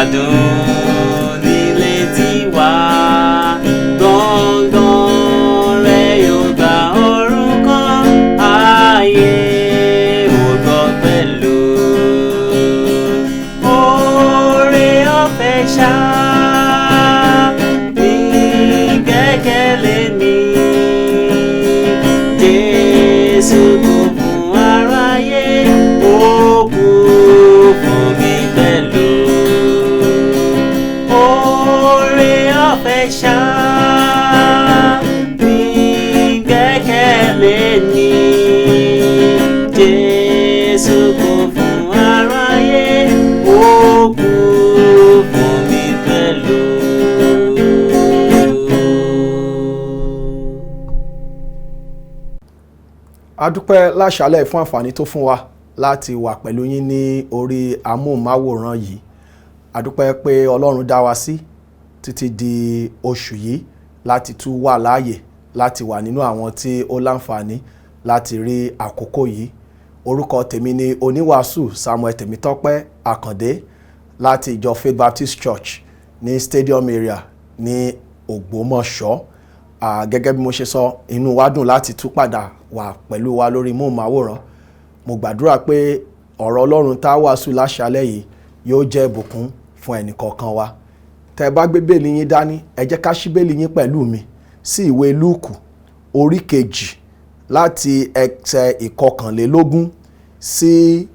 Adùn nílé tiwa, gbọ̀ngàn rẹ̀ yóò gba ọ̀run kan, ayé ò gbọ́ pẹ̀lú. Oore ọ̀fẹ́ ṣá ní gbẹ́kẹ̀lé mi. Jésù kú fún aráyé, ó kú fún mi pẹ̀lú. Oore ọ̀fẹ́ ṣá ní gbẹ́kẹ̀lé ni. Jésù kú fún aráyé, ó kú fún mi pẹ̀lú. A dúpẹ́ láṣálẹ̀ fún àǹfààní tó fún wa láti wà pẹ̀lú yín ní orí amóhùnmáwòrán yìí. A dúpẹ́ pé Ọlọ́run dá wa sí títí di oṣù yìí láti tún wà láàyè láti wà nínú àwọn tí ó láǹfààní láti rí àkókò yìí. Orúkọ tèmi ni oníwàásù Samuel Tèmítọ́pẹ́ Àkàndé láti ìjọ Faith Baptist Church ní Stadium Area ní Ògbómọ̀ṣọ́. Gẹ́gẹ́ bí mo ṣe sọ, inú wa dùn láti tún padà wà pẹ̀lú wa lórí móhùnmáwòrán. Mo gbàdúrà pé ọ̀rọ̀ Ọlọ́run tá a wàásù láṣálẹ́ yìí yóò jẹ́ ìbùkún fún ẹnìkọ̀ọ̀kan wa. Tẹ́ ẹ bá gbé bẹ́ẹ̀lì yín dání, ẹ jẹ́ ká ṣí bẹ́ẹ̀lì yín pẹ̀lú mi sí ìwé Lúùkù orí 2 láti ẹsẹ̀ 21 sí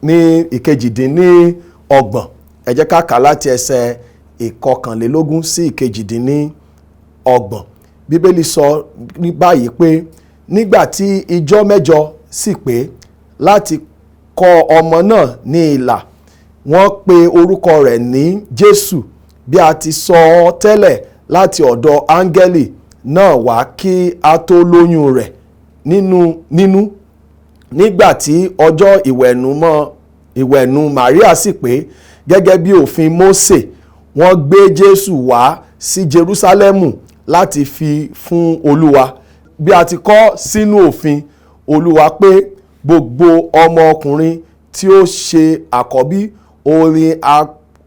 28. Ẹ jẹ́ ká kà láti ẹsẹ̀ 21 sí 28. Bíbélì sọ ní báyìí pé nígbà tí ijọ́ 8 sì pé láti kọ ọmọ náà ní ilà, wọ́n pe orúkọ rẹ̀ ní Jésù, bí a ti sọ ọ́ tẹ́lẹ̀ láti ọ̀dọ̀ áńgẹ́lì náà wá kí a tó lóyún rẹ̀ nínú. Nígbà tí ọjọ́ ìwẹ̀nù Màríà sì pé, gẹ́gẹ́ bí òfin Mósè, wọ́n gbé Jésù wá sí Jerúsálẹ́mù láti fi fún Olúwa. Bí a ti kọ sínú òfin Olúwa pé gbogbo ọmọ ọkùnrin tí ó ṣe àkọ́bí òun ni a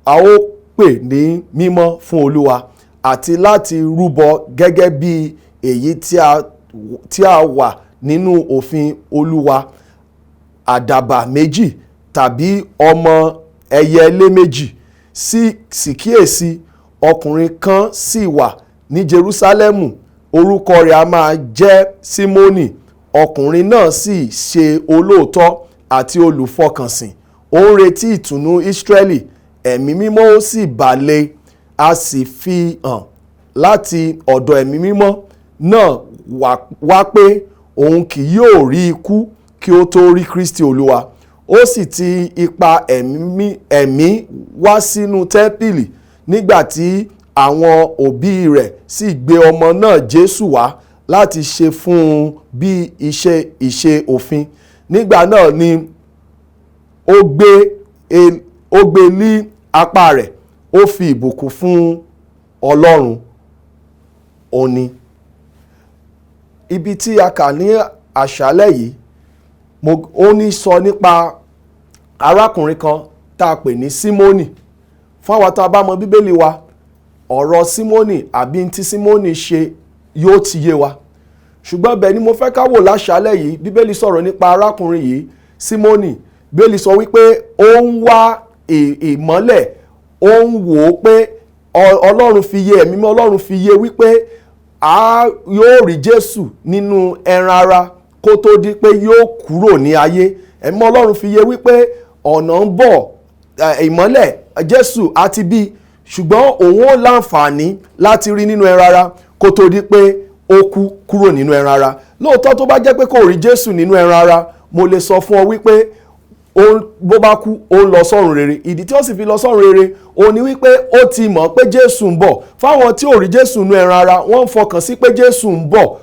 ó pè ní mímọ́ fún Olúwa, àti láti rúbọ gẹ́gẹ́ bí èyí tí a wà nínú òfin Olúwa, àdàbà 2 tàbí ọmọ ẹyẹlé 2. Sì kíyèsí, ọkùnrin kan sì wà ní Jerúsálẹ́mù, orúkọ rẹ̀ a máa jẹ́ Símónì. Ọkùnrin náà sì ṣe olóòótọ́ àti olùfọkànsìn, ó ń retí ìtùnú Ísírẹ́lì, ẹ̀mí mímọ́ ó sì bà lé, a sì fi hàn láti ọ̀dọ̀ ẹ̀mí mímọ́ náà wá pé òun kì yóò rí ikú kí ó tó rí Kristi Olúwa. Ó sì ti ipa ẹ̀mí wá sínú tẹ́ḿpìlì nígbà tí àwọn òbí rẹ̀ sì gbé ọmọ náà Jésù wá láti ṣe fún un bí ìṣe òfin. Nígbà náà ni ó gbé lé apá rẹ̀, ó fi ìbùkún fún Ọlọ́run. Ó ní ibi tí a kà ní àṣálẹ́ yìí, ó ní sọ nípa arákùnrin kan tá a pè ní Símónì. Fún àwa tá a bá mọ Bíbélì wa, ọ̀rọ̀ Símónì àbí tí Símónì ṣe yóò ti yé wa. Ṣùgbọ́n bẹ́ẹ̀ ni mo fẹ́ ká wò láṣálẹ́ yìí. Bíbélì sọ̀rọ̀ nípa arákùnrin yìí, Símónì. Bíbélì sọ wípé ó ń wá ìmọ́lẹ̀, ó ń wò ó pé Ọlọ́run fi yé, ẹ̀mí mímọ́ Ọlọ́run fi yé wípé a yóò rí Jésù nínú ẹran ara kó tó di pé yóò kúrò ní ayé. Ẹ̀mí Ọlọ́run fi yé wípé ọ̀nà ń bọ̀, ìmọ́lẹ̀ Jésù àti bí, ṣùgbọ́n òun ó láǹfààní láti rí nínú ẹran ara kó tó di pé ó kú kúrò nínú ẹran ara. Lóòótọ́ tó bá jẹ́ pé kò rí Jésù nínú ẹran ara, mo lè sọ fún ọ wípé bó bá kú ó ń lọ sọ́run rere. Ìdí tí ó sì fi lọ sọ́run rere ó ní wípé ó ti mọ̀ pé Jésù ń bọ̀. Fáwọn tí ò rí Jésù nínú ẹran ara, wọ́n ń fọkàn sí pé Jésù ń bọ̀,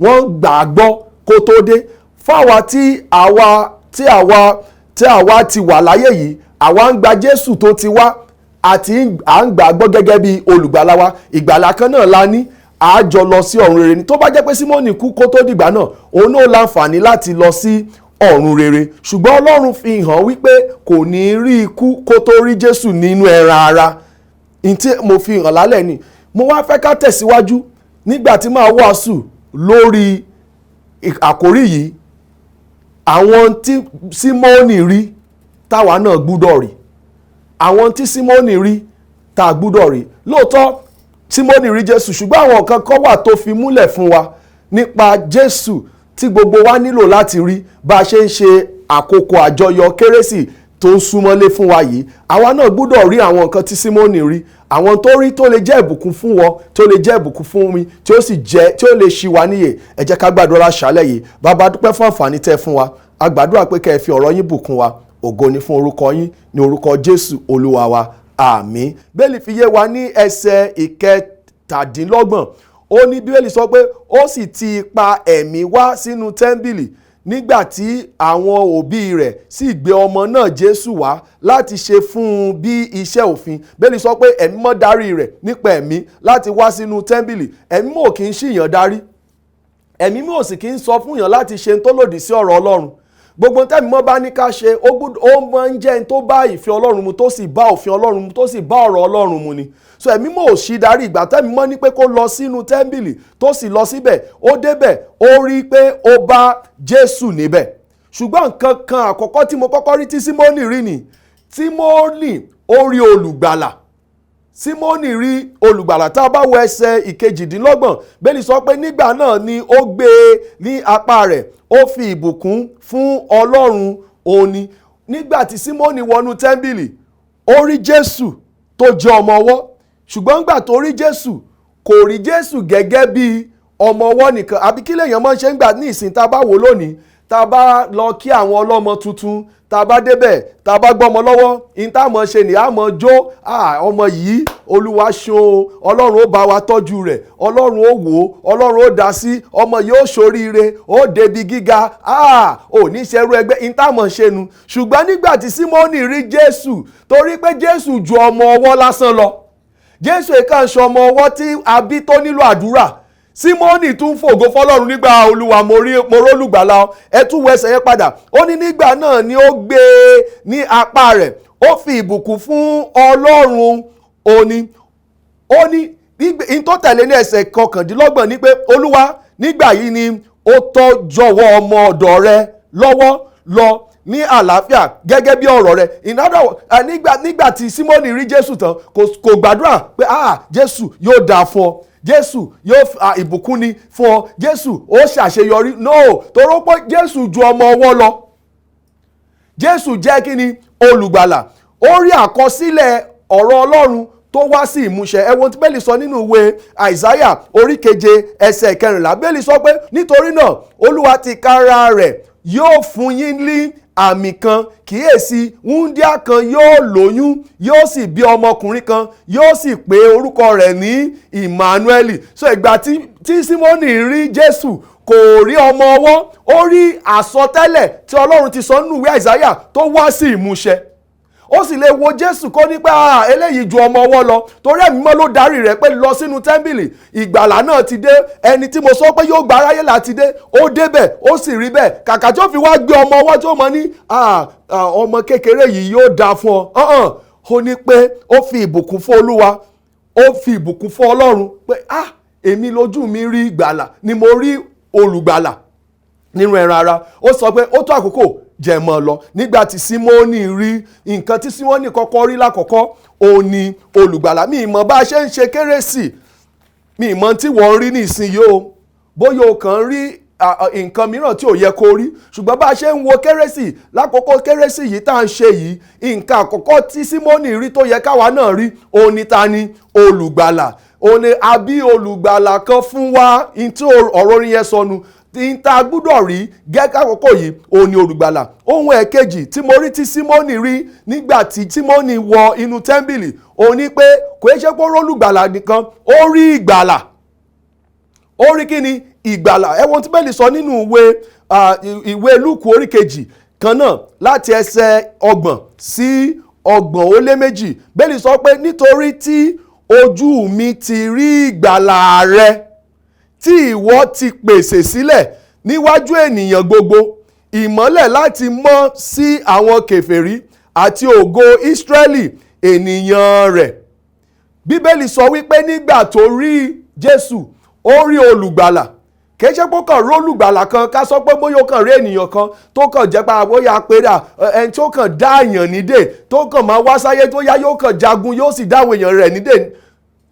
wọ́n gbà á gbọ́ kó tó dé. Fáwa tí àwa ti wà láyé yìí, àwa ń gba Jésù tó ti wá àti à ń gbà á gbọ́ gẹ́gẹ́ bí olùgbàlà wa. Ìgbàlà kan náà la ní, a jọ lọ sí ọ̀run rere ni. Tó bá jẹ́ pé Símónì kú kó tó dìgbà náà, òun náà láǹfààní láti lọ sí ọ̀run rere. Ṣùgbọ́n Ọlọ́run fi hàn wípé kò ní rí ikú kó tó rí Jésù nínú ẹran ara. N tí mo fi hàn lálẹ́ ni mo wá fẹ́ ká tẹ̀síwájú nígbà tí màá wàásù lórí àkórí yìí, àwọn tí Símónì rí táwa náà gbúdọ̀ rí, àwọn tí Símónì rí tá a gbúdọ̀ rí. Lóòótọ́ Símónì rí Jésù, ṣùgbọ́n àwọn nǹkan kan wà tó fi múlẹ̀ fún wa nípa Jésù tí gbogbo wa nílò láti rí bá a ṣe ń ṣe àkókò àjọyọ̀ Kérésì tó ń súnmọ́lé fún wa yìí. Àwa náà gbúdọ̀ rí àwọn nǹkan tí Símónì rí, àwọn tó rí tó lè jẹ́ ìbùkún fún wọn, tó lè jẹ́ ìbùkún fún mi, tí ó sì jẹ́ tí ó lè ṣí wa níyè. Ẹ jẹ́ ká gbàdúrà ṣálẹ̀ yìí. Bàbá, dúpẹ́ fún àǹfààní tẹ́ fún wa. A gbàdúrà pé kẹ́ ẹ fi ọ̀rọ̀ yín bùkún wa. Ògo ni fún orúkọ yín, ní orúkọ Jésù Olúwa wa, àmín. Bẹ́ẹ̀lì fi yé wa ní ẹsẹ̀ 37. Ó ní Bíbélì sọ pé ó sì ti ipa ẹ̀mí wá sínú tẹ́ḿbìlì nígbà tí àwọn òbí rẹ̀ sì gbé ọmọ náà Jésù wá láti ṣe fún un bí iṣẹ́ òfin. Bẹ́ẹ̀lì sọ pé ẹ̀mí mọ́ darí rẹ̀ nípa ẹ̀mí láti wá sínú tẹ́ḿbìlì. Ẹ̀mí mọ́ kì í ṣìyàn darí, ẹ̀mí mọ́ sì kì í sọ fún yàn láti ṣe tó lòdì sí ọ̀rọ̀ Ọlọ́run. Gbogbo tẹ́mi mọ́ bá ní ká ṣe, ó máa ń jẹ́ ẹni tó bá ìfẹ́ Ọlọ́run mu, tó sì bá òfin Ọlọ́run mu, tó sì bá ọ̀rọ̀ Ọlọ́run mu ni. So ẹ̀mí mọ́ ò sí darí. Ìgbà tẹ́mi mọ́ ní pé kó lọ sínú tẹ́ḿbìlì, tó sì lọ síbẹ̀, ó débẹ̀, ó rí i pé ó bá Jésù níbẹ̀. Ṣùgbọ́n nǹkan kan àkọ́kọ́ tí mo kọ́kọ́ rí tí Símónì rí ni, Símónì ó rí olùgbàlà. Símónì rí olùgbàlà. Tá a bá wo ẹsẹ̀ 28, Bẹ́ẹ̀lì sọ pé nígbà náà ni ó gbé e ní apá rẹ̀, ó fi ìbùkún fún Ọlọ́run òní. Nígbà tí Símónì wọnú tẹ́ḿbìlì, ó rí Jésù tó jẹ́ ọmọ ọwọ́. Ṣùgbọ́n nígbà tó rí Jésù, kò rí Jésù gẹ́gẹ́ bí ọmọ ọwọ́ nìkan. Àbí kí lèèyàn máa ń ṣe ń gbà ní ìsìn tá a bá wò lónìí, tá a bá lọ kí àwọn ọlọ́mọ tuntun, tá a bá débẹ̀, tá a bá gbọ́mọ lọ́wọ́, in tá a mọ̀ ṣe ni a mọ̀ jó. Ọmọ yìí, Olúwa ṣeun, Ọlọ́run ó bá wa tọ́jú rẹ̀, Ọlọ́run ó wò ó, Ọlọ́run ó dá sí, ọmọ yìí ó ṣoríire, ó débi gíga, ò ní ṣerú ẹgbẹ́, in tá a mọ̀ ṣe nu. Ṣùgbọ́n nígbà tí Símónì rí Jésù, torí pé Jésù ju ọmọ ọwọ́ lásán lọ, Jésù èkán ṣe ọmọ ọwọ́ tí a bí tó nílò àdúrà. Símónì tún fògo fọ́lọ́run nígbà Olúwa, mo rólùgbàlà. Ẹ tún wo ẹsẹ̀ yẹn padà. Ó ní nígbà náà ni ó gbé e ní apá rẹ̀, ó fi ìbùkún fún Ọlọ́run òní. Ó ní in tó tẹ̀lé ní ẹsẹ̀ 29 ní pé Olúwa, nígbà yìí ni ó tọ́ jọ̀wọ́ ọmọ ọ̀dọ̀ rẹ lọ́wọ́ lọ ní àlàáfíà gẹ́gẹ́ bí ọ̀rọ̀ rẹ̀. In other words, nígbà tí Símónì rí Jésù tán, kò gbàdúrà pé Jésù yóò dáa fún ọ, Jésù yóò ìbùkún ni fún ọ, Jésù ó ṣàṣeyọrí. No, toró pé Jésù ju ọmọ ọwọ́ lọ. Jésù jẹ́ kí ni? Olùgbàlà. Ó rí àkọsílẹ̀ ọ̀rọ̀ Ọlọ́run tó wá sí ìmúṣẹ. Ẹ wo ohun tí Bíbélì sọ nínú ìwé Àìsáyà orí 7 ẹsẹ̀ 14. Bíbélì sọ pé nítorí náà Olúwa tìkára rẹ̀ yóò fún yín ní àmì kan, kíyèsí, wúńdíá kan yóò lóyún, yóò sì bí ọmọkùnrin kan, yóò sì pe orúkọ rẹ̀ ní Emmanuel. So ìgbà tí Símónì rí Jésù, kò rí ọmọ ọwọ́, ó rí àsọtẹ́lẹ̀ tí Ọlọ́run ti sọ nínú ìwé Àìsáyà tó wá sí ìmúṣẹ. Ó sì lè wo Jésù kó ní pé eléyìí ju ọmọ ọwọ́ lọ, torí ẹ̀mí mọ́ ló darí rẹ̀ pé lọ sínú tẹ́ḿbìlì, ìgbàlà náà ti dé, ẹni tí mo sọ pé yóò gba aráyé là ti dé. Ó débẹ̀, ó sì rí bẹ́ẹ̀. Kàkà tí ó fi wá gbé ọmọ ọwọ́ tí ó mọ ní ọmọ kékeré yìí yóò dáa fún ọ, ó ní pé ó fi ìbùkún fún Olúwa, ó fi ìbùkún fún Ọlọ́run pé èmi lójú mi rí ìgbàlà, ni mo rí olùgbàlà nínú ẹran ara. Ó sọ pé ó tó àkókò jẹ̀mọ̀ lọ. Nígbà tí Símónì rí nǹkan tí Símónì kọ́kọ́ rí lákọ̀ọ́kọ́, òun ni olùgbàlà. Mi ìmọ̀ bá a ṣe ń ṣe Kérésì, mi ìmọ̀ tí wọ́n ń rí nísìnyí o, bóyá o kàn ń rí nǹkan mìíràn tí ò yẹ kó rí. Ṣùgbọ́n bá a ṣe ń wo Kérésì lákòókò Kérésì yìí tá à ń ṣe yìí, nǹkan àkọ́kọ́ tí Símónì rí tó yẹ káwa náà rí, òun ni ta ni? Olùgbàlà. Òun ni a bí olùgbàlà kan fún wa. N tí ọ̀rọ̀ orin yẹn sọnù, tí n ta gbúdọ̀ rí gẹ́gẹ́ àkókò yìí, òun ni olùgbàlà. Ohun ẹ̀kejì tí mo rí tí Símónì rí nígbà tí Símónì wọ inú tẹ́ḿbìlì, òun ni pé kò ṣe pé ó rólùgbàlà nìkan, ó rí ìgbàlà. Ó rí kí ni? Ìgbàlà. Ẹ wo ohun tí Bíbélì sọ nínú ìwé Lúùkù orí 2 kan náà láti ẹsẹ̀ 30 sí 32. Bíbélì sọ pé nítorí tí ojú mi ti rí ìgbàlà rẹ tí ìwọ ti pèsè sílẹ̀ níwájú ènìyàn gbogbo, Ìmọ́lẹ̀ láti mọ́ sí àwọn kèfèrí àti ògo Ísírẹ́lì ènìyàn rẹ̀. Bíbélì sọ wípé nígbà tó rí Jésù, ó rí olùgbàlà. Kìí ṣe pé ó kàn rí olùgbàlà kan, ká sọ pé bóyá ó kàn rí ènìyàn kan tó kàn jẹ́ pé bóyá pé ẹni tó kàn dá èèyàn nídè, tó kàn máa wá sáyé, tó yá yóò kàn jagun, yóò sì dáwọn èèyàn rẹ̀ nídè.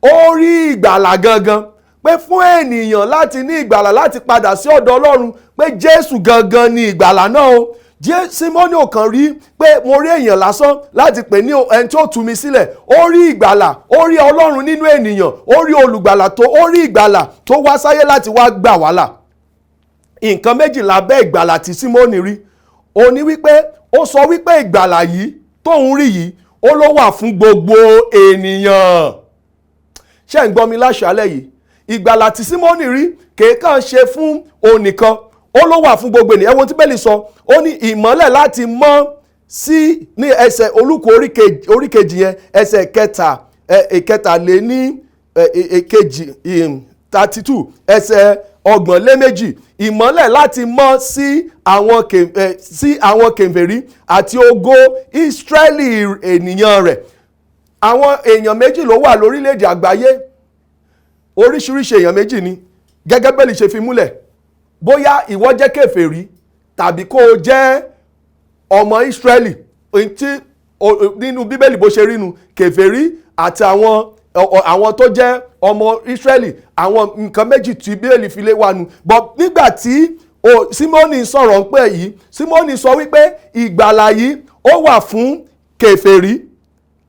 Ó rí ìgbàlà gangan, pé fún ènìyàn láti ní ìgbàlà, láti padà sí ọ̀dọ̀ Ọlọ́run, pé Jésù gangan ni ìgbàlà náà o. Símónì ò kàn rí pé mo rí èèyàn lásán láti pè ní ẹni tí ó tú mi sílẹ̀. Ó rí ìgbàlà, ó rí Ọlọ́run nínú ènìyàn, ó rí olùgbàlà tó, ó rí ìgbàlà tó wá sáyé láti wá gbà wá là. Nǹkan méjìlá bẹ́ẹ̀ ìgbàlà tí Símónì rí, ó ní wípé ó sọ wípé ìgbàlà yìí tóun rí yìí, ó ló wà fún gbogbo ènìyàn. Ṣé ń gbọ́ mi láṣálẹ̀ yìí? Ìgbàlà tí Símónì rí kèékàn ṣe fún òun nìkan, ó ló wà fún gbogbo ènìyàn. Ẹ wo tí Bíbélì sọ, ó ní ìmọ́lẹ̀ láti mọ́ sí ní ẹsẹ̀ Olúkù oríkejì yẹn, ẹsẹ̀ kẹta, ìkẹtàléní èkejì, 32, ẹsẹ̀ 32, ìmọ́lẹ̀ láti mọ́ sí àwọn kèfèrí àti ògo Ísírẹ́lì ènìyàn rẹ̀. Àwọn èèyàn méjì ló wà lórílẹ̀‐èdè àgbáyé. Oríṣiríṣi èèyàn méjì ni, gẹ́gẹ́ bẹ́ẹ̀ lè ṣe fi múlẹ̀. Bóyá ìwọ jẹ́ kèfèrí tàbí kó o jẹ́ ọmọ Ísírẹ́lì, tí nínú Bíbélì bó ṣe rínu, kèfèrí àti àwọn tó jẹ́ ọmọ Ísírẹ́lì, àwọn nǹkan méjì tí Bíbélì fi lé wa nu. But nígbà tí Símónì sọ̀rọ̀ ń pẹ́ yìí, Símónì sọ wípé ìgbàlà yìí, ó wà fún kèfèrí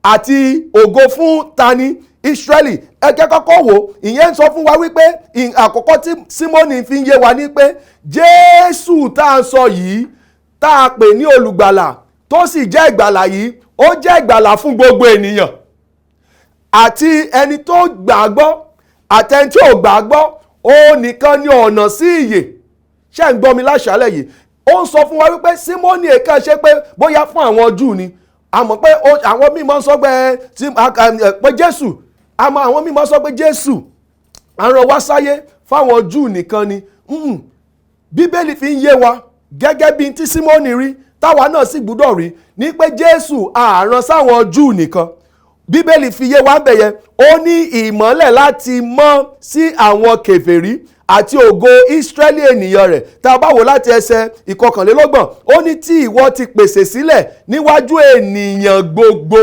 àti ògo fún tani? Ísírẹ́lì. Ẹ jẹ́ kọ́kọ́ wò, ìyẹn ń sọ fún wa wípé àkọ́kọ́ tí Símónì fi ń yé wa ní pé Jésù tá a sọ yìí, tá a pè ní olùgbàlà, tó sì jẹ́ ìgbàlà yìí, ó jẹ́ ìgbàlà fún gbogbo ènìyàn, àti ẹni tó gbàgbọ́ àti ẹni tí ò gbàgbọ́. Ó nìkan ní ọ̀nà sí ìyè. Ṣé ń gbọ́ mi láṣálẹ̀ yìí? Ó ń sọ fún wa wípé Símónì èka ṣe pé bóyá fún àwọn Júù ni. A mọ̀ pé àwọn mímọ́ sọ pé Jésù, àmọ́ àwọn mímọ́ sọ pé Jésù àrùn wá sáyé fáwọn Júù nìkan ni. Bíbélì fi ń yé wa gẹ́gẹ́ bí tí Símónì rí, táwa náà sì gbúdọ̀ rí ní pé Jésù àrán sáwọn Júù nìkan. Bíbélì fi yé wa ń bẹ̀yẹ, ó ní ìmọ́lẹ̀ láti mọ́ sí àwọn kèfèrí àti ògo Ísírẹ́lì ènìyàn rẹ̀. Tá a bá wò láti ẹsẹ̀ 31, ó ní tí ìwọ ti pèsè sílẹ̀ níwájú ènìyàn gbogbo.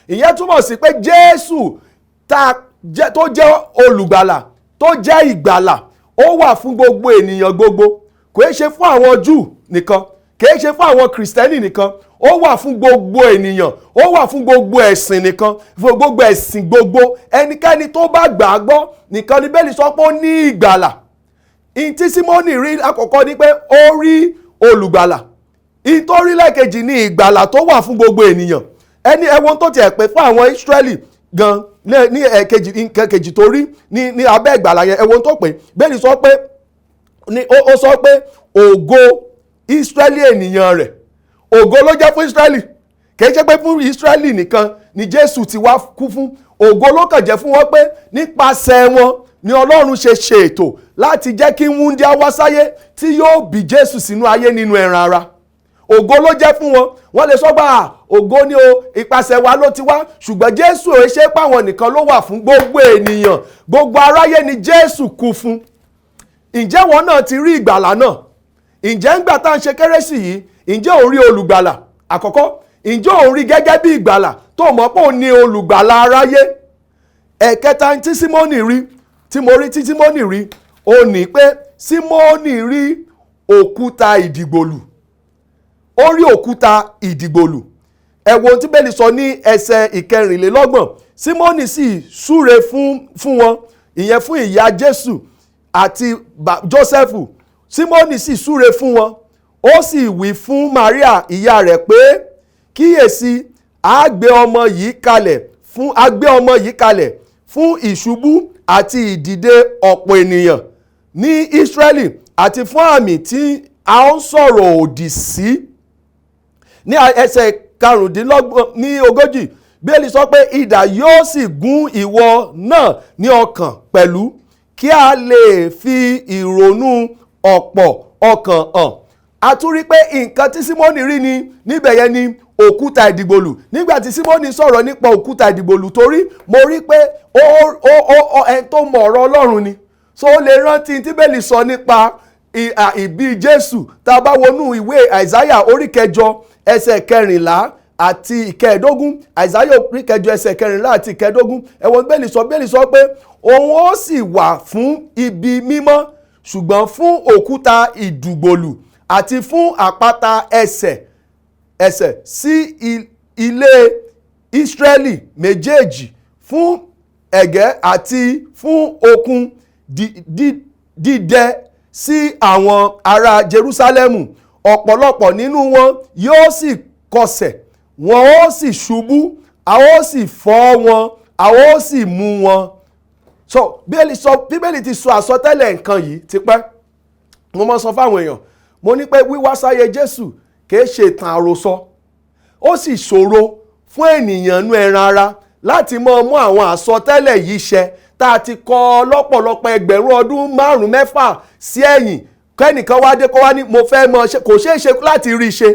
Ìyẹn túmọ̀ sí pé Jésù tó jẹ́ olùgbàlà, tó jẹ́ ìgbàlà, ó wà fún gbogbo ènìyàn gbogbo. Kò é ṣe fún àwọn Júù nìkan, kì í ṣe fún àwọn Kìrìsìtẹ́nì nìkan, ó wà fún gbogbo ènìyàn, ó wà fún gbogbo ẹ̀sìn nìkan, fún gbogbo ẹ̀sìn gbogbo. Ẹnikẹ́ni tó bá gbà á gbọ́ nìkan ni Bíbélì sọ pé ó ní ìgbàlà. Ìyìn tí Símónì rí àkọ́kọ́ ni pé ó rí olùgbàlà. Ìyìn tó rí lẹ́ẹ̀kejì ni ìgbàlà tó wà fún gbogbo ènìyàn. Ẹni ẹwọ́n tó tiẹ̀ pé fún àwọn Ísírẹ́lì gan ní ẹ̀kejì, nǹkan kejì tó rí ní abẹ́ ìgbàlà yẹn, ẹwọ́n tó pé Bíbélì sọ pé ní ó sọ pé ògo Ísírẹ́lì ènìyàn rẹ̀. Ògo ló jẹ́ fún Ísírẹ́lì. Kì í ṣe pé fún Ísírẹ́lì nìkan ni Jésù ti wá kú fún. Ògo ló kàn jẹ́ fún wọn pé nípasẹ̀ wọn ni Ọlọ́run ṣe ṣètò láti jẹ́ kí wúńdíá wá sáyé tí yóò bí Jésù sínú ayé nínú ẹran ara. Ògo ló jẹ́ fún wọn. Wọ́n lè sọ gbà ògo ni o, ìpasẹ̀ wa ló ti wá, ṣùgbọ́n Jésù ò ṣe páwọn nìkan ló wà fún, gbogbo ènìyàn, gbogbo aráyé ni Jésù kú fún. Ǹjẹ́ wọn náà ti rí ìgbàlà náà? Ǹjẹ́ ńgbà tá à ń ṣe kérésì yìí, ǹjẹ́ ò rí olùgbàlà àkọ́kọ́? Ǹjẹ́ ò rí gẹ́gẹ́ bí ìgbàlà tó mọ̀ pé òun ni olùgbàlà aráyé? Ẹ̀kẹta tí Símónì rí, tí mo rí tí Símónì rí, ó ní pé Símónì rí òkúta ìdìgbòlù. Ó rí òkúta ìdìgbòlù. Ẹ wo ohun tí Bíbélì sọ ní ẹsẹ̀ 24. Símónì sì súre fún wọn, ìyẹn fún ìyá Jésù àti Jósẹ́fù. Símónì sì súre fún wọn, ó sì wí fún Maria ìyá rẹ̀ pé, kíyèsí, a gbé ọmọ yìí kalẹ̀ fún, a gbé ọmọ yìí kalẹ̀ fún ìṣubú àti ìdìde ọ̀pọ̀ ènìyàn ní Ísírẹ́lì, àti fún àmì tí a ń sọ̀rọ̀ òdì sí. Ní ẹsẹ̀ 35 ní 40, Bíbélì sọ pé idà yóò sì gún ìwọ náà ní ọkàn pẹ̀lú, kí a lè fi ìrònú ọ̀pọ̀ ọkàn hàn. A tún rí pé nǹkan tí Símónì rí ni níbẹ̀ yẹn ni òkúta ìdìgbòlù. Nígbà tí Símónì sọ̀rọ̀ nípa òkúta ìdìgbòlù, torí mo rí pé ó ẹni tó mọ ọ̀rọ̀ Ọlọ́run ni, so ó lè rántí tí Bíbélì sọ nípa ìbí Jésù. Tá a bá wọnú ìwé Àìsáyà orí 8 ẹsẹ̀ 14 àti 15, Àìsáyà orí 8 ẹsẹ̀ 14 àti 15, ẹ̀wọ̀n Bíbélì sọ. Bíbélì sọ pé òun ó sì wà fún ibi mímọ́, ṣùgbọ́n fún òkúta ìdìgbòlù àti fún àpáta ẹsẹ̀ sí ilé Ísírẹ́lì méjèèjì, fún ẹ̀gẹ́ àti fún okùn dídẹ sí àwọn ará Jerúsálẹ́mù. Ọ̀pọ̀lọpọ̀ nínú wọn yóò sì kọsẹ̀, wọn ó sì ṣubú, a ó sì fọ́ wọn, a ó sì mú wọn. So Bíbélì ti sọ àsọtẹ́lẹ̀ nǹkan yìí tipẹ́. Mo máa sọ fáwọn èèyàn, mo ní pé wíwá sáyé Jésù kìí ṣe ìtàn àròsọ. Ó sì ṣòro fún ènìyàn nú ẹran ara láti máa mú àwọn àsọtẹ́lẹ̀ yìí ṣẹ tá a ti kọ lọ́pọ̀lọpọ̀ ẹgbẹ̀rún ọdún 5 6 sí ẹ̀yìn. Kẹ́nìkan wá dé kó wá ní mo fẹ́ mọ ṣe, kò ṣeé ṣe láti rí i ṣe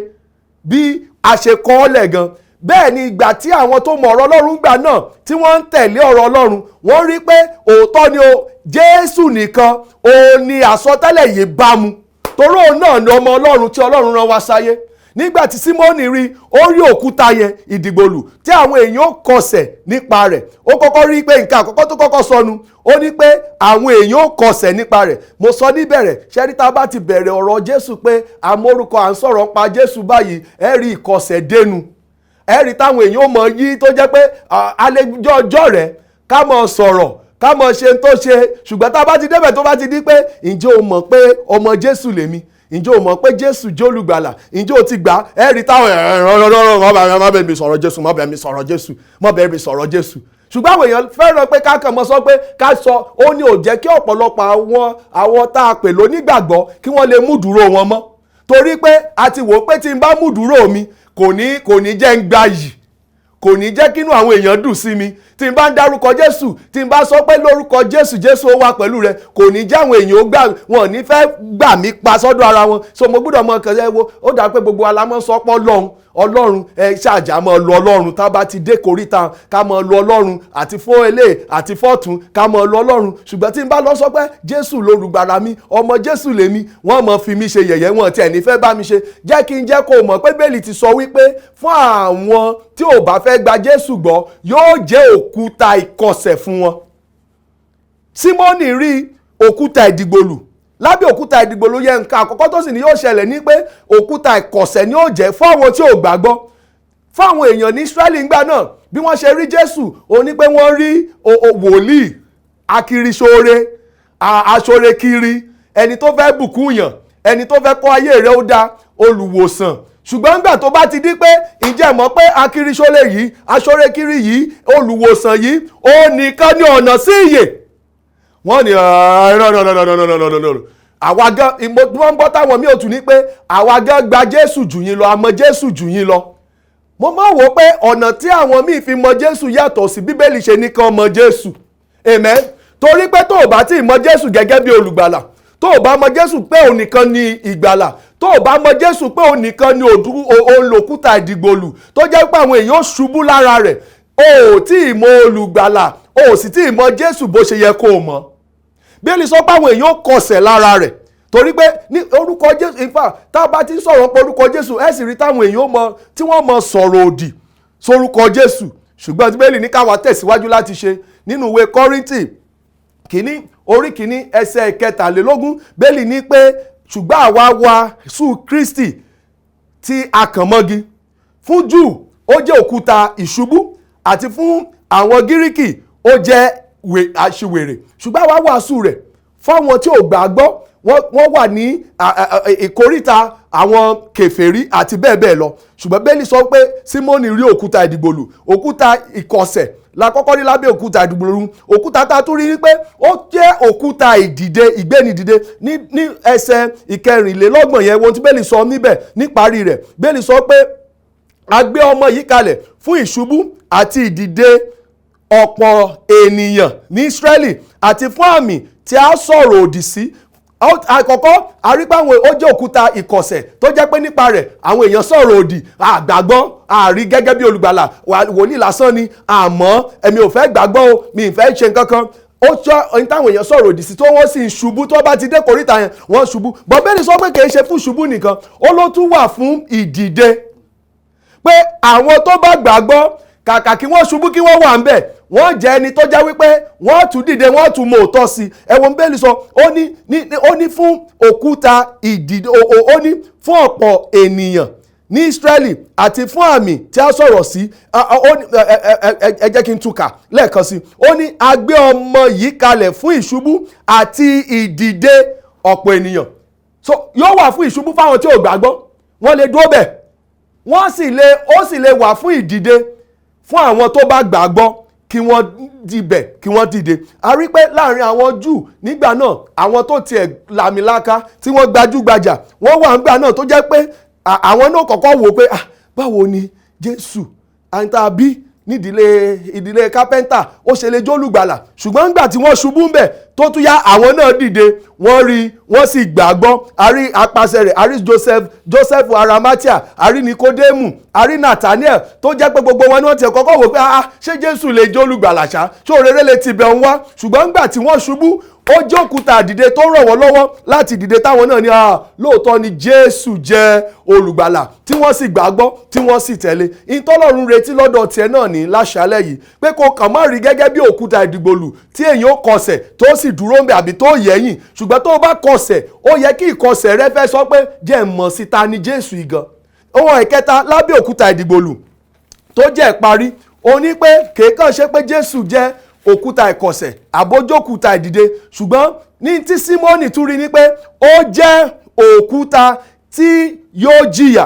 bí a ṣe kọ́ ọ́ lẹ̀ gan. Bẹ́ẹ̀ ni ìgbà tí àwọn tó mọ ọ̀rọ̀ Ọlọ́run gbà náà tí wọ́n ń tẹ̀lé ọ̀rọ̀ Ọlọ́run, wọ́n rí pé òótọ́ ni o, Jésù nìkan òun ni àsọtẹ́lẹ̀ yìí bá mu, torí òun náà ni ọmọ Ọlọ́run tí Ọlọ́run rán wá sáyé. Nígbà tí Símónì rí, ó rí òkúta yẹn ìdìgbòlù tí àwọn èèyàn ó kọsẹ̀ nípa rẹ̀. Ó kọ́kọ́ rí pé nǹkan àkọ́kọ́ tó kọ́kọ́ sọnù, ó ní pé àwọn èèyàn ó kọsẹ̀ nípa rẹ̀. Mo sọ níbẹ̀rẹ̀, ṣẹ́rí tá a bá ti bẹ̀rẹ̀ ọ̀rọ̀ Jésù pé amórúkọ à ń sọ̀rọ̀ pa Jésù báyìí, ẹ rí ìkọsẹ̀ dénú, ẹ rí táwọn èèyàn ó mọ yí tó jẹ́ pé àlejò ọjọ́ rẹ̀ ká mọ̀ sọ̀rọ̀, ká mọ̀ ṣe tó ṣe. Ṣùgbọ́n tá a bá ti débẹ̀, tó bá ti di pé ǹjẹ́ o mọ̀ pé ọmọ Jésù lèmi, ǹjẹ́ o mọ̀ pé Jésù jẹ́ olùgbàlà, ǹjẹ́ o ti gbà, ẹ rí táwọn ẹ̀rọ má bẹ̀ mi sọ̀rọ̀ Jésù, má bẹ̀ mi sọ̀rọ̀ Jésù, má bẹ̀ mi sọ̀rọ̀ Jésù. Ṣùgbọ́n àwọn èèyàn fẹ́ràn pé ká kàn mọ́ sọ pé ká sọ. Ó ní ò jẹ́ kí ọ̀pọ̀lọpọ̀ àwọn tá a pè lónígbàgbọ́ kí wọ́n lè mú dúró wọn mọ́, torí pé a ti wò ó pé tí n bá mú dúró mi, kò ní jẹ́ ń gbayì, kò ní jẹ́ kínú àwọn èèyàn dùn sí mi. Tí n bá ń dárúkọ Jésù, tí n bá sọ pé lórúkọ Jésù, Jésù ó wà pẹ̀lú rẹ, kò ní jẹ́ àwọn èèyàn ó gbà, wọn ò ní fẹ́ gbà mí pa sọ́dọ̀ ara wọn. So mo gbọ́dọ̀ mọ kàn ẹ wo. Ó dà pé gbogbo wa la mọ́ sọ pé Ọlọ́run, Ọlọ́run, ẹ ṣáàjà mọ́ lu Ọlọ́run. Tá a bá ti dé koríta, ká mọ́ lu Ọlọ́run, àti fún elé àti fọ́tún, ká mọ́ lu Ọlọ́run. Ṣùgbọ́n tí n bá lọ sọ pé Jésù lolùgbàlà mi, ọmọ Jésù lèmi, wọ́n mọ̀ fi mí ṣe yẹ̀yẹ́, wọn tiẹ̀ ní fẹ́ bá mi ṣe. Jẹ́ kí n jẹ́ kó mọ̀ pé Bíbélì ti sọ wípé fún àwọn tí ò bá fẹ́ gba Jésù gbọ́, yóò jẹ́ òkúta ìkọsẹ̀ fún wọn. Símónì rí òkúta ìdìgbòlù. Lábẹ́ òkúta ìdìgbòlù yẹn, nǹkan àkọ́kọ́ tó sì ní yóò ṣẹlẹ̀ ní pé òkúta ìkọ̀sẹ̀ ni ó jẹ́ fún àwọn tí ò gbàgbọ́. Fún àwọn èèyàn ní Ísírẹ́lì ńgbà náà, bí wọ́n ṣe rí Jésù, ó ní pé wọ́n rí wòlíì akiriṣoore, aṣoore kiri, ẹni tó fẹ́ bùkún yàn, ẹni tó fẹ́ kọ́ ayé rẹ̀ ó da, olùwòsàn. Ṣùgbọ́n nígbà tó bá ti di pé ǹjẹ́ mọ̀ pé akiriṣoore yìí, aṣoore kiri yìí, olùwòsàn yìí, ó nìkan ní ọ̀nà sí ìyè, wọ́n ní no. Àwa gan wọ́n ń gbọ́ táwọn míì ò tún ní pé àwa gan gba Jésù jù yín lọ, a mọ̀ Jésù jù yín lọ. Mo máa wò pé ọ̀nà tí àwọn míì fi mọ Jésù yàtọ̀ sí Bíbélì ṣe ní kán mọ Jésù. Amen. Torí pé tó o bá tí ì mọ Jésù gẹ́gẹ́ bí olùgbàlà, tó o bá mọ Jésù pé òun nìkan ni ìgbàlà, tó o bá mọ Jésù pé òun nìkan ni òun lòkúta ìdìgbòlù tó jẹ́ pé àwọn èèyàn ó ṣubú lára rẹ̀, o ò tí ì mọ olùgbàlà, o ò sì tí ì mọ Jésù bó ṣe yẹ kó o mọ̀. Bíbélì sọ pé àwọn èèyàn ó kọsẹ̀ lára rẹ̀, torí pé ní orúkọ Jésù, in fact, tá a bá ti ń sọ̀rọ̀ pé orúkọ Jésù, ẹ sì rí táwọn èèyàn mọ tí wọ́n mọ sọ̀rọ̀ òdì sórúkọ Jésù. Ṣùgbọ́n Bíbélì ní káwa tẹ̀síwájú láti ṣe. Nínú ìwé Kọ́ríńtì 1 orí 1 ẹsẹ̀ 23, Bíbélì ní pé ṣùgbọ́n àwa wàásù Kristi tí a kàn mọ́gi. Fún Júù ó jẹ́ òkúta ìṣubú, àti fún àwọn Gíríkì ó jẹ́ aṣiwèrè, ṣùgbọ́n àwa wàásù rẹ̀ fáwọn tí ò gbàgbọ́, wọ́n wà ní ìkóríta àwọn kèfèrí àti bẹ́ẹ̀ bẹ́ẹ̀ lọ. Ṣùgbọ́n Bíbélì sọ pé Símónì rí òkúta ìdìgbòlù, òkúta ìkọsẹ̀ la kọ́kọ́ rí lábẹ́ òkúta ìdìgbòlù. Òkúta tá a tún rí ni pé ó jẹ́ òkúta ìdìde, ìgbénidìde. Ní ẹsẹ̀ 24 yẹn, ohun tí Bíbélì sọ níbẹ̀ níparí rẹ̀, Bíbélì sọ pé a gbé ọmọ yìí kalẹ̀ fún ìṣubú àti ìdìde ọ̀pọ̀ ènìyàn ní Ísírẹ́lì, àti fún àmì tí a sọ̀rọ̀ òdì sí. Àkọ́kọ́ àrípàwọn ó jẹ́ òkúta ìkọ̀sẹ̀ tó jẹ́ pé nípa rẹ̀ àwọn èèyàn sọ̀rọ̀ òdì, àgbàgbọ́ àrí gẹ́gẹ́ bí olùgbàlà, wòlíì lásán ni, àmọ́ èmi ò fẹ́ gbàgbọ́ o, mi ì fẹ́ ṣe nǹkan kan. Ó sọ ohun táwọn èèyàn sọ̀rọ̀ òdì sí tó wọ́n sì ń ṣubú. Tó bá ti dé kòríta yẹn, wọ́n ṣubú. Bọ́bẹ́ni sọ pé kì í ṣe fún ṣubú nìkan, ó ló tún wà fún ìdìde, pé àwọn tó bá gbàgbọ́, kàkà kí wọ́n ṣubú kí wọ́n wà ń bẹ̀, wọ́n jẹ́ ẹni tó jẹ́ wípé wọ́n tún dìde, wọ́n tún mọ òótọ́ sí i. Ẹ̀wọ̀n bẹ́ẹ̀lì sọ, ó ní fún òkúta ìdìde, ó ní fún ọ̀pọ̀ ènìyàn ní Ísírẹ́lì àti fún àmì tí a sọ̀rọ̀ sí. Ó ní ẹ jẹ́ kí n tún kà lẹ́ẹ̀kan sí i. Ó ní a gbé ọmọ yìí kalẹ̀ fún ìṣubú àti ìdìde ọ̀pọ̀ ènìyàn. So yóò wà fún ìṣubú fáwọn tí ò gbàgbọ́, wọ́n lè dúró bẹ̀, wọ́n sì lè, ó sì lè wà fún ìdìde fún àwọn tó bá gbàgbọ́, kí wọ́n dibẹ̀, kí wọ́n dìde. A rí pé láàrin àwọn Júù nígbà náà, àwọn tó tiẹ̀ làmìlaka tí wọ́n gbajúgbajà wọ́n wà nígbà náà, tó jẹ́ pé àwọn náà kọ́kọ́ wò pé, ah, báwo ni Jésù àǹtà bí nídìílé ìdílé kápẹ́ńtà ó ṣe lè jólùgbàlà? Ṣùgbọ́n nígbà tí wọ́n ṣubú ńbẹ̀, tó tún yá, àwọn náà dìde, wọ́n rí, wọ́n sì gbàgbọ́. A rí apàṣẹ rẹ̀, a rí Joseph Arimathea, a rí Nikodemu, a rí Nathaniel, tó jẹ́ pé gbogbo wọn ni wọ́n ti kọ́kọ́ wò pé, ah, ṣé Jésù lè jólùgbàlà ṣá? Ṣé òréré lè tibẹ̀ ń wá? Ṣùgbọ́n nígbà tí wọ́n ṣubú, ó jókòó àdìde tó ràn wọ́n lọ́wọ́ láti dìde, táwọn náà ní, ah, lóòótọ́ ni Jésù jẹ́ olùgbàlà, tí wọ́n sì gbàgbọ́, tí wọ́n sì tẹ̀lé. Ìtọ́lọ́run retí lọ́dọ̀ tiẹ̀ náà ní láṣálẹ̀ yìí pé kó kàn má rí gẹ́gẹ́ bí òkúta ìdìgbòlù tí èèyàn ó kọsẹ̀ tó sì dúró ń bẹ̀ àbí tó yẹ̀yìn. Ṣùgbọ́n tó bá kọsẹ̀, ó yẹ kí ìkọsẹ̀ rẹ fẹ́ sọ pé, jẹ́ mọ̀ sí ta ni Jésù ìgan. Ohun ẹ̀kẹta lábẹ́ òkúta ìdìgbòlù tó jẹ́ ìparí, ó ní pé kèékàn ṣe pé Jésù jẹ́ òkúta ìkọ̀sẹ̀ àbójókúta ìdìde, ṣùgbọ́n ní tí Símónì tún rí ni pé ó jẹ́ òkúta tí yóò jìyà.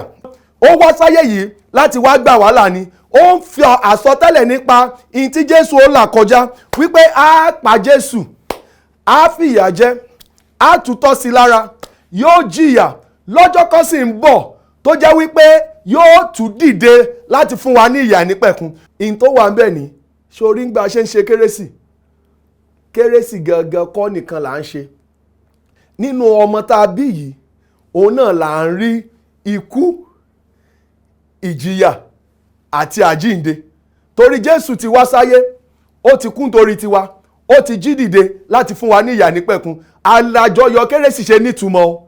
Ó wá sáyé yìí láti wá gbà wá là ni. Ó ń fi àsọtẹ́lẹ̀ nípa ihun tí Jésù ó là kọjá, wípé á pa Jésù, á fìyà jẹ, á tutọ́ sí lára, yóò jìyà. Lọ́jọ́ kan sì ń bọ̀ tó jẹ́ wípé yóò tún dìde láti fún wa ní ìyà nípẹ̀kun. Ihun tó wà ń bẹ̀ ní sórí ń gba ṣe ń ṣe kérésì. Kérésì gangan kọ́ nìkan là ń ṣe. Nínú ọmọ tá a bí yìí, òun náà là ń rí ikú, ìjìyà àti àjíǹde, torí Jésù ti wá sáyé, ó ti kú nítorí tiwa, ó ti jí dìde láti fún wa ní ìyà nípẹ̀kun. Alájọyọ̀ kérésì ṣe nítumọ̀ o.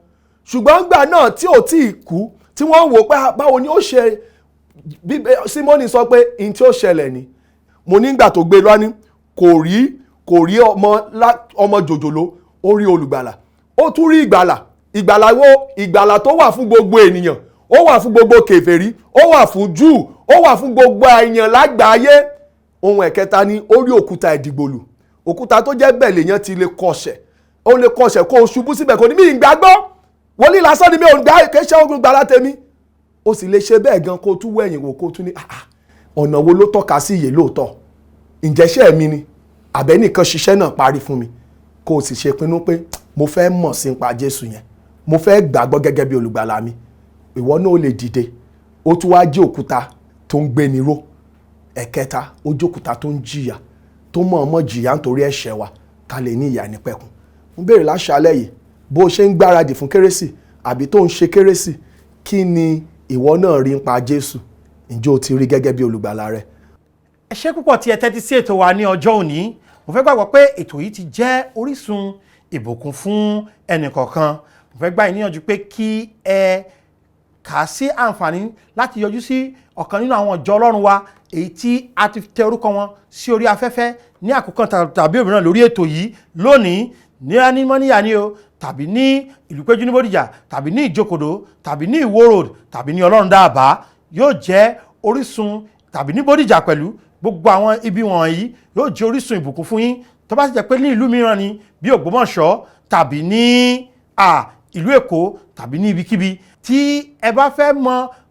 Ṣùgbọ́n gbà náà tí ò tí ì kú, tí wọ́n wò pé, ah, báwo ni ó ṣe bí? Símónì sọ pé ihun tí ó ṣẹlẹ̀ ni mo nígbà tó gbé lọ́ní kò rí ọmọ ọmọ jòjòló, ó rí olùgbàlà, ó tún rí ìgbàlà. Ìgbàlà wo? Ìgbàlà tó wà fún gbogbo ènìyàn, ó wà fún gbogbo kèfèrí, ó wà fún Júù, ó wà fún gbogbo èèyàn lágbàáyé. Ohun ẹ̀kẹta ni ó rí òkúta ìdìgbòlù, òkúta tó jẹ́ bẹ́ẹ̀ lèèyàn ti lè kọsẹ̀. Ó lè kọsẹ̀ kó o ṣubú síbẹ̀, kò ní mí ìgbàgbọ́, wòlíì lásán ni, mi ò gbà, kì í ṣe ogun gbàlà tèmi. Ó sì lè ṣe bẹ́ẹ̀ gan, kó o tún wẹ̀yìn wò, kó o tún ní, ah ah, ọ̀nà wo ló tọ́ka sí ìyè lóòótọ́? Ǹjẹ́ ṣẹ́ mi ni àbẹ́nìkan ṣiṣẹ́ náà parí fún mi? Kó o sì ṣe pinnu pé mo fẹ́ mọ̀ sí nípa Jésù yẹn, mo fẹ́ gbàgbọ́ gẹ́gẹ́ bí olùgbàlà mi. Ìwọ náà ó lè dìde. Ó tún wá jẹ́ òkúta tó ń gbéni ró. Ẹ̀kẹta, ó jẹ́ òkúta tó ń jìyà, tó mọ̀ọ́mọ̀ jìyà nítorí ẹ̀ṣẹ̀ wa ká lè ní ìyà nípẹ̀kun. Mo béèrè láṣálẹ̀ yìí, bó o ṣe ń gbáradì fún kérésì àbí tó ń ṣe kérésì, kí ni ìwọ náà rí nípa Jésù? Ǹjẹ́ o ti rí gẹ́gẹ́ bí olùgbàlà rẹ? Ẹ ṣé púpọ̀ tí ẹ tẹ́tí sí ètò wa ní ọjọ́ òní. Mo fẹ́ gbàgbọ́ pé ètò yìí ti jẹ́ orísun ìbùkún fún ẹnìkọ̀ọ̀kan. Mo fẹ́ gbà yín níyànjú pé kí ẹ kà á sí àǹfààní láti yọjú sí ọ̀kan nínú àwọn ìjọ Ọlọ́run wa, èyí tí a ti tẹ orúkọ wọn sí orí afẹ́fẹ́ ní àkókò tàbí òmíràn lórí ètò yìí lónìí, ní anímọ́níyà ni o, tàbí ní ìlú péjú ní Bódìjà, tàbí ní Ìjókòdó, tàbí ní Ìwó Road, tàbí ní Ọlọ́run Dáàbá, yóò jẹ́ orísun, tàbí ní Bódìjà pẹ̀lú. Gbogbo àwọn ibi wọ̀nyí yóò jẹ́ orísun ìbùkún fún yín. Tó bá sì jẹ́ pé ní ìlú mìíràn ni, bí Ògbómọ̀ṣọ́ tàbí ní ìlú Èkó tàbí ní ibikíbi tí ẹ bá fẹ́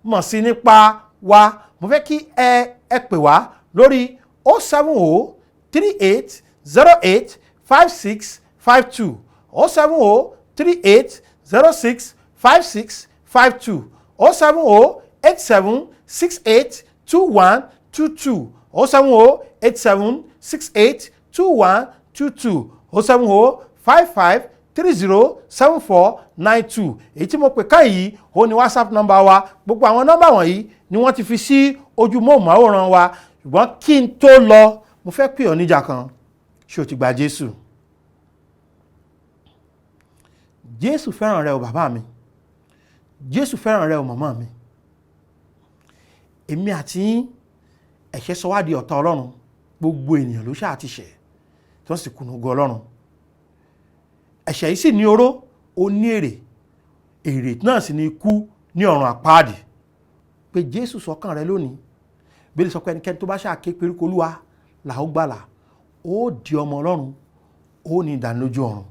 mọ̀ sí nípa wa, mo fẹ́ kí ẹ pè wá lórí 07038085652, 07038065652, 07087682122, 07087682122, 07055. 30 74 92. Èyí tí mo pè ká yìí ó ní WhatsApp nọ́mbà wa. Gbogbo àwọn nọ́mbà wọ̀nyí ni wọ́n ti fi sí ojú móhùnmáwòrán wa. Ṣùgbọ́n kí n tó lọ, mo fẹ́ pè ọ́ níjà kan. Ṣé o ti gba Jésù? Jésù fẹ́ràn rẹ o, bàbá mi. Jésù fẹ́ràn rẹ o, màmá mi. Èmi àti yín, ẹ̀ṣẹ̀ sọ wá di ọ̀tá Ọlọ́run. Gbogbo ènìyàn ló ṣáà ti ṣẹ̀, tí wọ́n sì kùnà ògo Ọlọ́run. Ẹ̀ṣẹ̀ yìí sì ní oró, ó ní èrè. Èrè náà sì ní ikú ní ọ̀run àpáàdì. Pé Jésù sọ́kàn rẹ lónìí. Bíbélì sọ pé ẹnikẹ́ni tó bá ṣáà ké pe orúkọ Olúwa là ó gbàlà. Ó di ọmọ Ọlọ́run, ó ní ìdánilójú ọ̀run.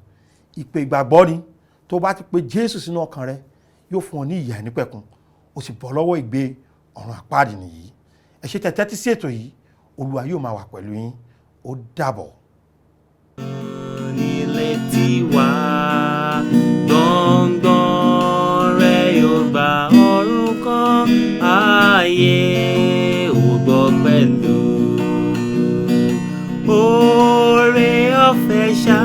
Ìpè ìgbàgbọ́ ni. Tó bá ti pe Jésù sínú ọkàn rẹ, yóò fún ọ ní ìyè àìnípẹ̀kun, ó sì bọ́ lọ́wọ́ ìgbé ọ̀run àpáàdì nìyí. Ẹ ṣé tẹ́ tẹ́tí sí ètò yìí. Olúwa yóò máa wà pẹ̀lú yín. Ó dàbọ̀. Nílé tiwa gbọ̀ngbọ̀n rẹ̀ yóò gba ọ̀run kan, ààyè ò gbọ́ pẹ̀lú oore ọ̀fẹ́ ṣá.